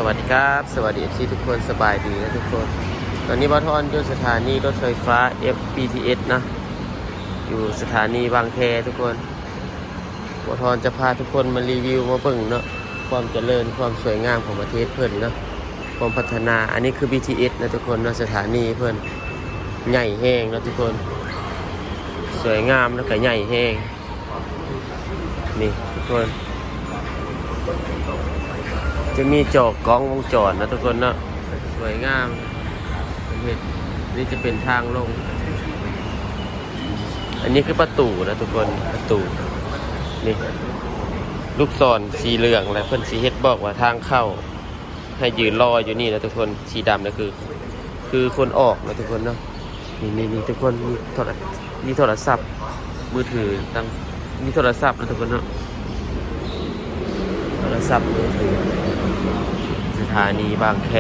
ສະຫວັດດີຄັບ ສະຫວັດດີ ເອັຟຊີ ທຸກຄົນ ສະບາຍດີນະທຸກຄົນ. ຕອນນີ້ບ່າວທອນຢູ່ສະຖານີລົດໄຟຟ້າ ເອັຟ ບີທີເອັສ ນະ ຢູ່ສະຖານີບາງແຄທຸກຄົນ. ບ່າວທອນຈະພາທຸກຄົນມາຣີວິວມາເບິ່ງເນາະ ຄວາມຈະເລີນ ຄວາມສວຍງາມຂອງປະເທດເພິ່ນເນາະ ຄວາມພັດທະນາ. ອັນນີ້ຄື ບີທີເອັສ ນະທຸກຄົນເນາະ ສະຖານີເພິ່ນໃຫຍ່ແຮງເນາະທຸກຄົນ ສວຍງາມແລ້ວກະໃຫຍ່ແຮງ. ນີ້ທຸກຄົນ ຈະມີຈໍກ້ອງວົງຈອນນະທຸກຄົນເນາະ ສວຍງາມ. ເຫັນ ນີ້ຈະເປັນທາງລົງ ອັນນີ້ຄືປະຕູນະທຸກຄົນ ປະຕູ ນີ້ລູກສອນສີເຫຼືອງ ແລະ ເພິ່ນຊິເຮັດບອກວ່າທາງເຂົ້າ ໃຫ້ຢືນລໍຢູ່ນີ້ນະທຸກຄົນ. ສີດຳນະຄື ຄືຄົນອອກນະທຸກຄົນເນາະ. ນີ້ໆໆ ທຸກຄົນ ມີໂທລະ ມີໂທລະສັບມືຖືຕັ້ງ ມີໂທລະສັບນະທຸກຄົນເນາະ ໂທລະສັບມືຖື. ສະຖານີບາງແຄ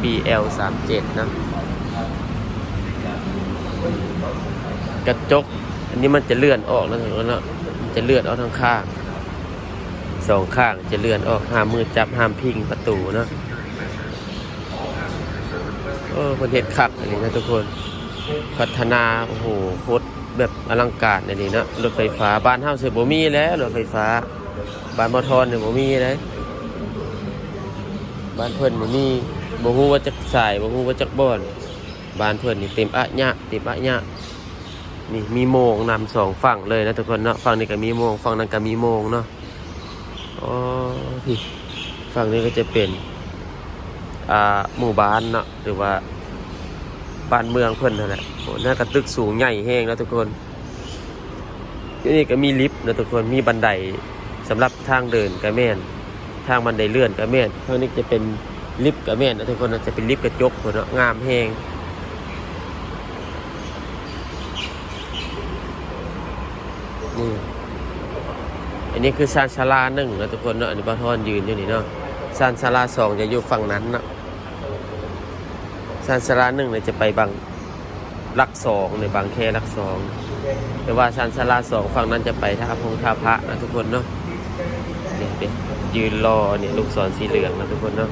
ບີແອລສາມເຈັດ ນະ. ກະຈົກອັນນີ້ມັນຈະເລື່ອນອອກນະທຸກຄົນເນາະ ມັນຈະເລື່ອນອອກທັງຂ້າງ ສອງຂ້າງຈະເລື່ອນອອກ ຫ້າມມືຈັບ ຫ້າມພິງປະຕູເນາະ. ເອີ ເພິ່ນເຮັດຄັກອີ່ຫຼີນະທຸກຄົນ ພັດທະນາ ໂອ້ໂຫ ໂຄດແບບອະລັງການອີ່ຫຼີເນາະ. ລົດໄຟຟ້າ ບ້ານເຮົາຊິບໍ່ມີແຫຼະ ລົດໄຟຟ້າ ບ້ານບ່າວທອນນີ້ບໍ່ມີເດ້ ບ້ານເພິ່ນນີ້ມີ ບໍ່ຮູ້ວ່າຈັກສາຍ ບໍ່ຮູ້ວ່າຈັກບ່ອນ. ບ້ານເພິ່ນນີ້ເຕັມອະຍະ ເຕັມອະຍະ. ນີ້ມີໂມງນຳສອງຝັ່ງເລີຍນະທຸກຄົນເນາະ ຝັ່ງນີ້ກະມີໂມງ ຝັ່ງນັ້ນກະມີໂມງເນາະ. ອໍ ພີ້ ຝັ່ງນີ້ກະຈະເປັນ ອ່າ ໝູ່ບ້ານເນາະ ຫຼືວ່າບ້ານເມືອງເພິ່ນຫັ້ນແຫຼະ. ໂອ້ ນັ້ນກະຕຶກສູງໃຫຍ່ແຮງເນາະທຸກຄົນ. ຢູ່ນີ້ກະມີລິບເນາະທຸກຄົນ ມີບັນໄດສຳລັບທາງເດີນກະແມ່ນ ທາງບັນໄດເລື່ອນກະແມ່ນ. ທາງນີ້ຈະເປັນລິບກະແມ່ນນະທຸກຄົນ ຈະເປັນລິບກະຈົກພຸ້ນເນາະ ງາມແຮງ. ນີ້ ອັນນີ້ຄືຊານສາລາໜຶ່ງນະທຸກຄົນເນາະ ອັນນີ້ບ່າວທອນຢືນຢູ່ນີ້ເນາະ. ຊານສາລາສອງຈະຢູ່ຝັ່ງນັ້ນເນາະ ຊານສາລາໜຶ່ງນີ້ຈະໄປບາງ ຫຼັກສອງ ໃນບາງແຄຫຼັກສອງ ແຕ່ວ່າຊານສາລາສອງຝັ່ງນັ້ນຈະໄປທ່າພົງທ່າພະນະທຸກຄົນເນາະ. ນີ້ເດ້ ຢືນລໍ ນີ້ລູກສອນສີເຫຼືອງນະທຸກຄົນເນາະ.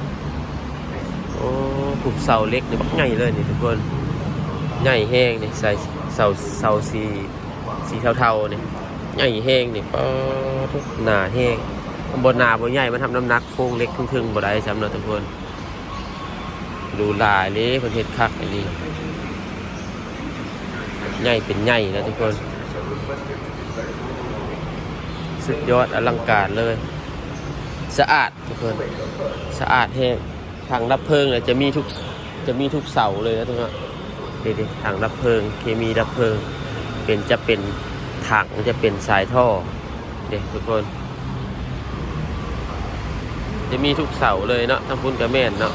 ໂອ້ ຜູກເສົາເຫຼັກນີ້ບັກໃຫຍ່ເລີຍນີ້ທຸກຄົນ ໃຫຍ່ແຮງນີ້ ໃສ່ເສົາ ເສົາສີ ສີເທົາໆນີ້ ໃຫຍ່ແຮງນີ້ ປາດໂທ້ ໜາແຮງ. ມັນບໍ່ໜາບໍ່ໃຫຍ່ ມັນຮັບນ້ຳໜັກໂຄງເຫຼັກເທິງໆບໍ່ໄດ້ຊ້ຳເນາະທຸກຄົນ. ຫຼູຫຼາເດ້ ເພິ່ນເຮັດຄັກອີ່ຫຼີ ໃຫຍ່ເປັນໃຫຍ່ນະທຸກຄົນ ສຸດຍອດອະລັງການເລີຍ ສະອາດທຸກຄົນ ສະອາດແຮງ. ຖັງດັບເພີງນະ ຈະມີທຸກ ຈະມີທຸກເສົາເລີຍນະທຸກຄົນ. ເດ້ໆ ຖັງດັບເພີງ ເຄມີດັບເພີງ ເປັນ ຈະເປັນຖັງ ຈະເປັນສາຍທໍ່ ເດ້ທຸກຄົນ ຈະມີທຸກເສົາເລີຍເນາະ. ທາງພຸ້ນກະແມ່ນເນາະ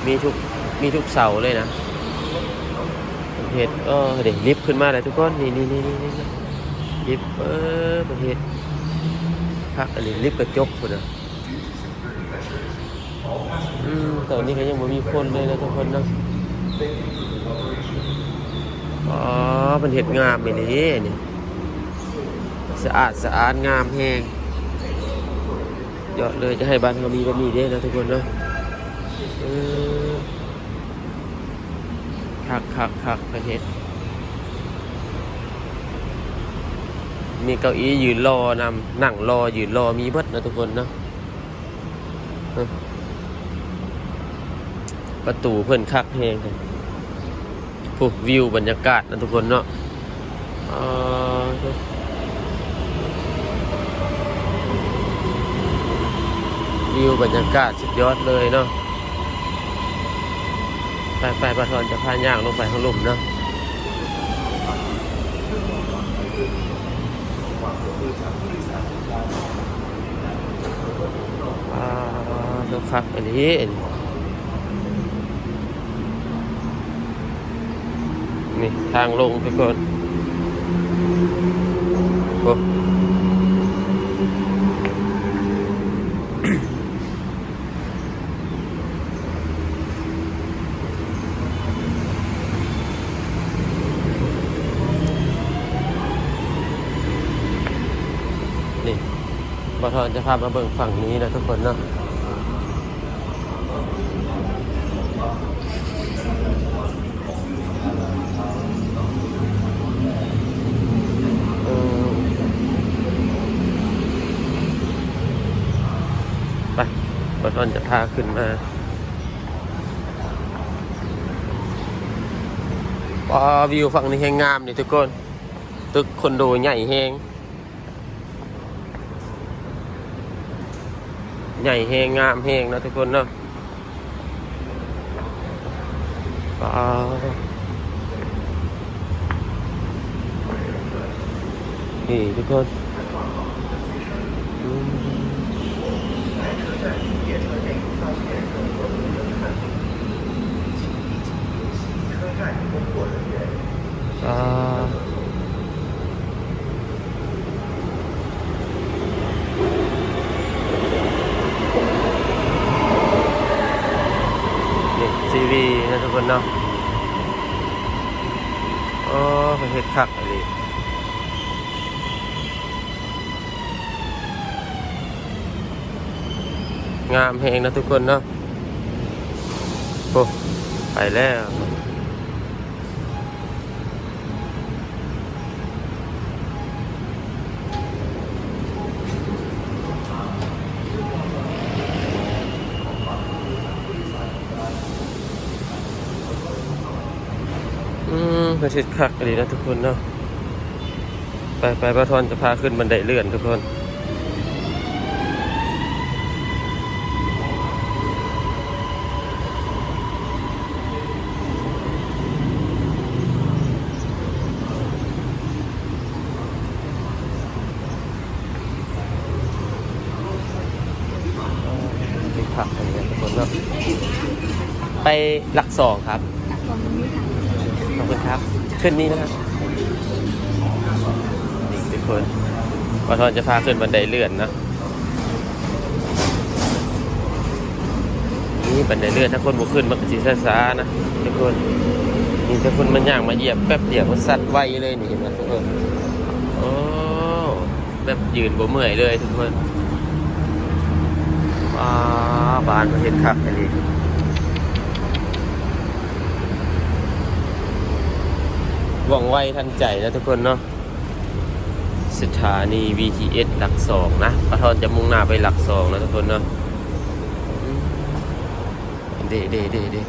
ມີທຸກ ມີທຸກເສົາເລີຍນະ ເຮັດ. ເອີ ເດ້ ລິບຂຶ້ນມາແລ້ວທຸກຄົນ ນີ້ໆໆໆ ລິບ ເອີ ເພິ່ນເຮັດຄັກ ອັນນີ້ລິບກະຈົກພຸ້ນນະ. ອືມ ຕອນນີ້ກະຍັງບໍ່ມີຄົນເລີຍນະທຸກຄົນເນາະ. ອໍ ເພິ່ນເຮັດງາມອີ່ຫຼີນີ້ ສະອາດສະອ້ານງາມແຮງ ຍອດເລີຍ. ຈະໃຫ້ບ້ານເຮົາມີແບບນີ້ເດ້ນະທຸກຄົນເນາະ. ເອີ ຄັກໆໆ ເພິ່ນເຮັດ ມີເກົ້າອີ່ຢືນລໍນຳ ນັ່ງລໍ ຢືນລໍ ມີເບິດນະທຸກຄົນເນາະ. ປະຕູເພິ່ນຄັກແຮງ ພຸ້ນ ວິວບັນຍາກາດນະທຸກຄົນເນາະ. ອໍ ວິວບັນຍາກາດສຸດຍອດເລີຍເນາະ. ໄປໆ ບ່າວທອນຈະພາຍ່າງລົງໄປທາງລຸ່ມເນາະ. ອ່າ ຄັກອີ່ຫຼີ ນີ້ທາງລົງທຸກຄົນ ໂອ້. ນີ້ ບ່າວທອນຈະພາມາເບິ່ງຝັ່ງນີ້ນະທຸກຄົນເນາະ. ເອີ ໄປ ບ່າວທອນຈະພາຂຶ້ນມາ. ວ້າ ວິວຝັ່ງນີ້ແຮງງາມນີ້ທຸກຄົນ ຕຶກຄອນໂດໃຫຍ່ແຮງ ໃຫຍ່ແຮງ ງາມແຮງເນາະທຸກຄົນເນາະ. ວ້າວ ນີ້ທຸກຄົນ ອືມ ອ່າ ນີ້ ຊີວີ ນະທຸກຄົນເນາະ. ໂອ້ ເພິ່ນເຮັດຄັກອີ່ຫຼີ ງາມແຮງນະທຸກຄົນເນາະ. ໂອ້ ໄປແລ້ວ. ອືມ ເພິ່ນເຮັດຄັກອີ່ຫຼີນະທຸກຄົນເນາະ. ໄປໆ ບ່າວທອນຈະພາຂຶ້ນບັນໄດເລື່ອນທຸກຄົນ. ຄັກເລີຍທຸກຄົນເນາະ. ໄປຫຼັກສອງຄັບ. ຫຼັກສອງ ຕົງນີ້ຄ່ະ. ຂອບຄຸນຄັບ. ຂຶ້ນນີ້ນະຄັບ. ນີ້ທຸກຄົນ ບ່າວທອນຈະພາຂຶ້ນບັນໄດເລື່ອນເນາະ. ນີ້ບັນໄດເລື່ອນ ຖ້າຄົນບໍ່ຂຶ້ນມັນກໍຊິຊ້າໆນະທຸກຄົນ. ນີ້ ຖ້າຄົນມາຍ່າງມາຢຽບແປັບດຽວ ມັນສັດໄວເລີຍນີ້ ເຫັນບໍ່ທຸກຄົນ? ໂອ້ ແບບຢືນບໍ່ເມື່ອຍເລີຍທຸກຄົນ. ວ້າວ ບ້ານເພິ່ນເຮັດຄັກອີ່ຫຼີ ວ່ອງໄວທັນໃຈນະທຸກຄົນເນາະ. ສະຖານີ ບີທີເອສ ຫຼັກສອງນະ. ບ່າວທອນຈະມຸ່ງໜ້າໄປຫຼັກສອງນະທຸກຄົນເນາະ. ເດ້ ເດ້ ເດ້ ເດ້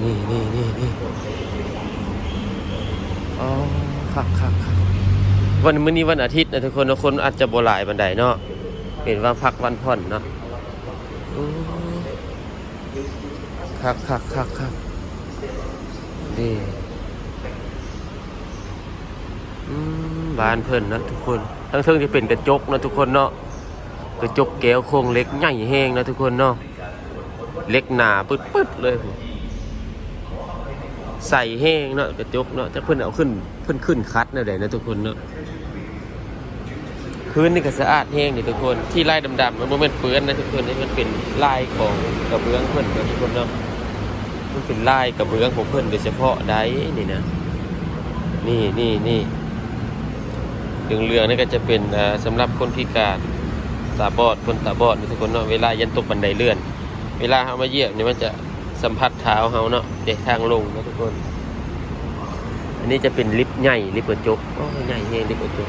ນີ້ ນີ້ ນີ້ ນີ້. ອໍ ຄັກ ຄັກ ຄັກ. ວັນ ມື້ນີ້ວັນອາທິດນະທຸກຄົນເນາະ ຄົນອາດຈະບໍ່ຫຼາຍປານໃດເນາະ ເປັນວັນພັກວັນຜ່ອນເນາະ. ໂອ້ ຄັກ ຄັກ ຄັກ ຄັກ ເດ້. ອືມ ບ້ານເພິ່ນເນາະທຸກຄົນ ທາງເທິງຈະເປັນກະຈົກເນາະທຸກຄົນເນາະ. ກະຈົກແກ້ວໂຄງເຫຼັກໃຫຍ່ແຮງເນາະທຸກຄົນເນາະ. ເຫຼັກໜາປຶດໆເລີຍ ໃສແຮງເນາະ ກະຈົກເນາະ. ຈັກເພິ່ນເອົາຂຶ້ນ ເພິ່ນຂຶ້ນຂັດແນວໃດເນາະທຸກຄົນເນາະ. ພື້ນນີ້ກໍສະອາດແຮງເດ້ທຸກຄົນ ທີ່ລາຍດຳໆ ມັນບໍ່ແມ່ນເປື້ອນນະທຸກຄົນ ມັນເປັນລາຍຂອງກະເບື້ອງເພິ່ນເນາະທຸກຄົນເນາະ. ມັນເປັນລາຍກະເບື້ອງຂອງເພິ່ນໂດຍສະເພາະໃດນີ້ນະ. ນີ້ ນີ້ ນີ້ ເຫຼືອງໆນີ້ກໍຈະເປັນ ເອີ ສຳລັບຄົນພິການ ຕາບອດ ຄົນຕາບອດນະທຸກຄົນເນາະ. ເວລາຢ້ານຕົກບັນໄດເລື່ອນ ເວລາເຮົາມາຢຽບນີ້ ມັນຈະສຳຜັດເທົ້າເຮົາເນາະ. ເດ້ ທາງລົງເນາະທຸກຄົນ. ອັນນີ້ຈະເປັນລິບໃຫຍ່ ລິບກະຈົກ. ໂອ້ ໃຫຍ່ແຮງລິບກະຈົກ.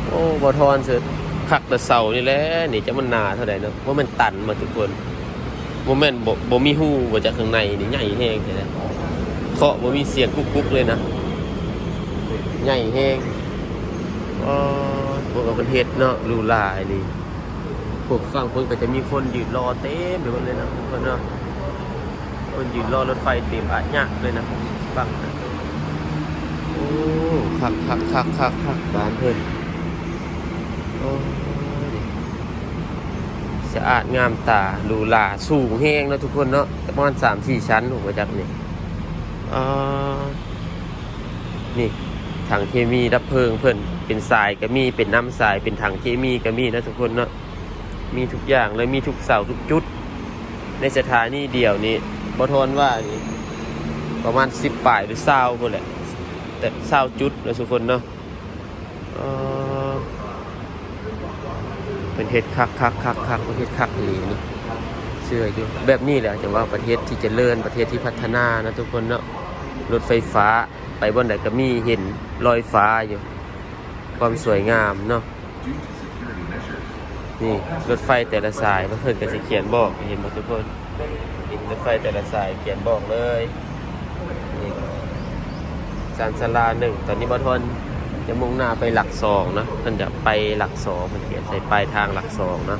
ໂອ້ ບ່າວທອນເສີດ ຄັກແຕ່ເສົານີ້ແຫຼະ ນີ້ຈັກມັນໜາເທົ່າໃດເນາະ. ບໍ່ແມ່ນຕັນບໍ່ທຸກຄົນ ບໍ່ແມ່ນ ບໍ່ ບໍ່ມີຮູບໍ່ຈັກ ຂ້າງໃນນີ້ໃຫຍ່ແຮງແທ້ ເຄາະບໍ່ມີສຽງກຸກໆເລີຍນະ ໃຫຍ່ແຮງ. ອໍ ເບິ່ງເອົາເພິ່ນເຮັດເນາະ ຫຼູຫຼາອີ່ຫຼີ. ພວກຝັ່ງພຸ້ນກໍຈະມີຄົນຢືນລໍເຕັມໄປໝົດເລີຍນະເພິ່ນເນາະ. ຄົນຢືນລໍລົດໄຟເຕັມອາຍະເລີຍນະຝັ່ງນັ້ນ. ໂອ້ ຄັກໆໆໆໆ ບ້ານເພິ່ນ. ໂອ້ ສະອາດງາມຕາ ຫຼູຫຼາ ສູງແຮງເນາະທຸກຄົນເນາະ ປະມານສາມສີ່ຊັ້ນ ບໍ່ຈັກນີ້. ອໍ ນີ້ ຖັງເຄມີດັບເພີງເພິ່ນ ເປັນສາຍກໍມີ ເປັນນ້ຳສາຍ ເປັນຖັງເຄມີກໍມີນະທຸກຄົນເນາະ. ມີທຸກຢ່າງເລີຍ ມີທຸກເສົາທຸກຈຸດ. ໃນສະຖານີດຽວນີ້ ບໍ່ທອນວ່ານີ້ ປະມານສິບປາຍ ຫຼື ຊາວພຸ້ນແຫຼະ ແຕ່ຊາວຈຸດເນາະທຸກຄົນເນາະ. ເອີ ເພິ່ນເຮັດຄັກໆໆໆ ເພິ່ນເຮັດຄັກອີ່ຫຼີນີ້. ເຊື່ອຢູ່ ແບບນີ້ແຫຼະ ຈັ່ງວ່າປະເທດທີ່ຈະເລີນ ປະເທດທີ່ພັດທະນາເນາະທຸກຄົນເນາະ. ລົດໄຟຟ້າໄປບ່ອນໃດກໍມີ ເຫັນລອຍຟ້າຢູ່ ຄວາມສວຍງາມເນາະ. ນີ້ລົດໄຟແຕ່ລະສາຍ ເພິ່ນກໍຊິຂຽນບອກ ເຫັນບໍ່ທຸກຄົນ? ນີ້ລົດໄຟແຕ່ລະສາຍຂຽນບອກເລີຍ. ນີ້ຊານຊາລາໜຶ່ງ ຕອນນີ້ບ່າວທອນຈະມຸ່ງໜ້າໄປຫຼັກສອງເນາະ ເພິ່ນຈະໄປຫຼັກສອງ ເພິ່ນຂຽນໃສ່ປ້າຍທາງຫຼັກສອງເນາະ.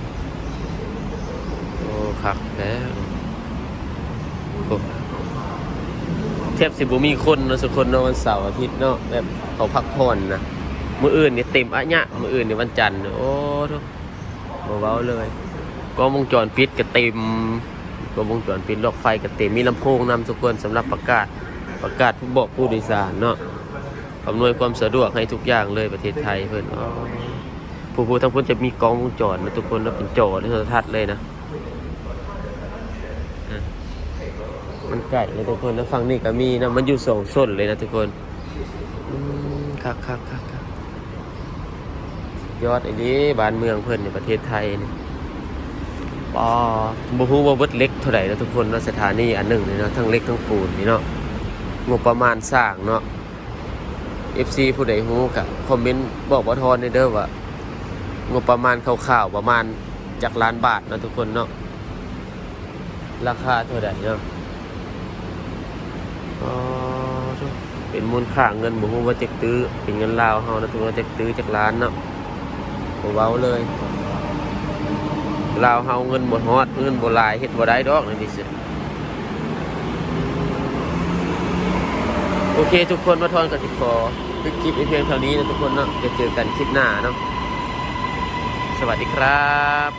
ໂອ້ ຄັກແທ້. ໂອ້ ແທບຊິບໍ່ມີຄົນເນາະ ທຸກຄົນເນາະ ວັນເສົາອາທິດເນາະ ແບບເຂົາພັກຜ່ອນນະ. ມື້ອື່ນນີ້ເຕັມອະຍະ ມື້ອື່ນນີ້ວັນຈັນ ໂອ້ໂທ້ ບໍ່ເວົ້າເລີຍ. ກ້ອງວົງຈອນປິດກໍເຕັມ ກ້ອງວົງຈອນປິດ ລັອກໄຟກໍເຕັມ ມີລຳໂພງນຳທຸກຄົນ ສຳລັບປະກາດ ປະກາດບອກຜູ້ໂດຍສານເນາະ. ອຳນວຍຄວາມສະດວກໃຫ້ທຸກຢ່າງເລີຍ ປະເທດໄທເພິ່ນ. ຜູ້ ຜູ້ທາງພຸ້ນຈະມີກ້ອງວົງຈອນນະທຸກຄົນເນາະ ເປັນຈໍໂທລະທັດເລີຍນະ. ມັນໃກ້ເລີຍທຸກຄົນນະ ຝັ່ງນີ້ກໍມີນະ ມັນຢູ່ສອງໂຊນເລີຍນະທຸກຄົນ. ອືມ ຄັກໆໆໆ ຍອດອີ່ຫຼີ ບ້ານເມືອງເພິ່ນໃນປະເທດໄທນີ້. ປາ ບໍ່ຮູ້ວ່າເບິດເຫຼັກເທົ່າໃດນະທຸກຄົນເນາະ ສະຖານີອັນໜຶ່ງນີ້ເນາະ ທັງເຫຼັກທັງປູນນີ້ເນາະ. ງົບປະມານສ້າງເນາະ ເອັຟຊີຜູ້ໃດຮູ້ກໍຄອມເມັນບອກບ່າວທອນແດ່ເດີວ່າ ງົບປະມານຄ່າວໆປະມານຈັກລ້ານບາດເນາະທຸກຄົນເນາະ ລາຄາເທົ່າໃດເນາະ. ອໍ ເປັນມູນຄ່າເງິນບໍ່ຮູ້ວ່າຈັກຕື້ ເປັນເງິນລາວເຮົານະ ຖືວ່າຈັກຕື້ຈັກລ້ານເນາະ ບໍ່ເວົ້າເລີຍ. ລາວເຮົາເງິນບໍ່ຮອດ ເງິນບໍ່ຫຼາຍ ເຮັດບໍ່ໄດ້ດອກແນວນີ້. ໂອເຄທຸກຄົນ ບ່າວທອນກໍຊິຂໍປິດຄລິບໄວ້ພຽງເທົ່ານີ້ນະທຸກຄົນເນາະ ໄວ້ເຈີກັນຄລິບໜ້າເນາະ. ສະຫວັດດີຄັບ.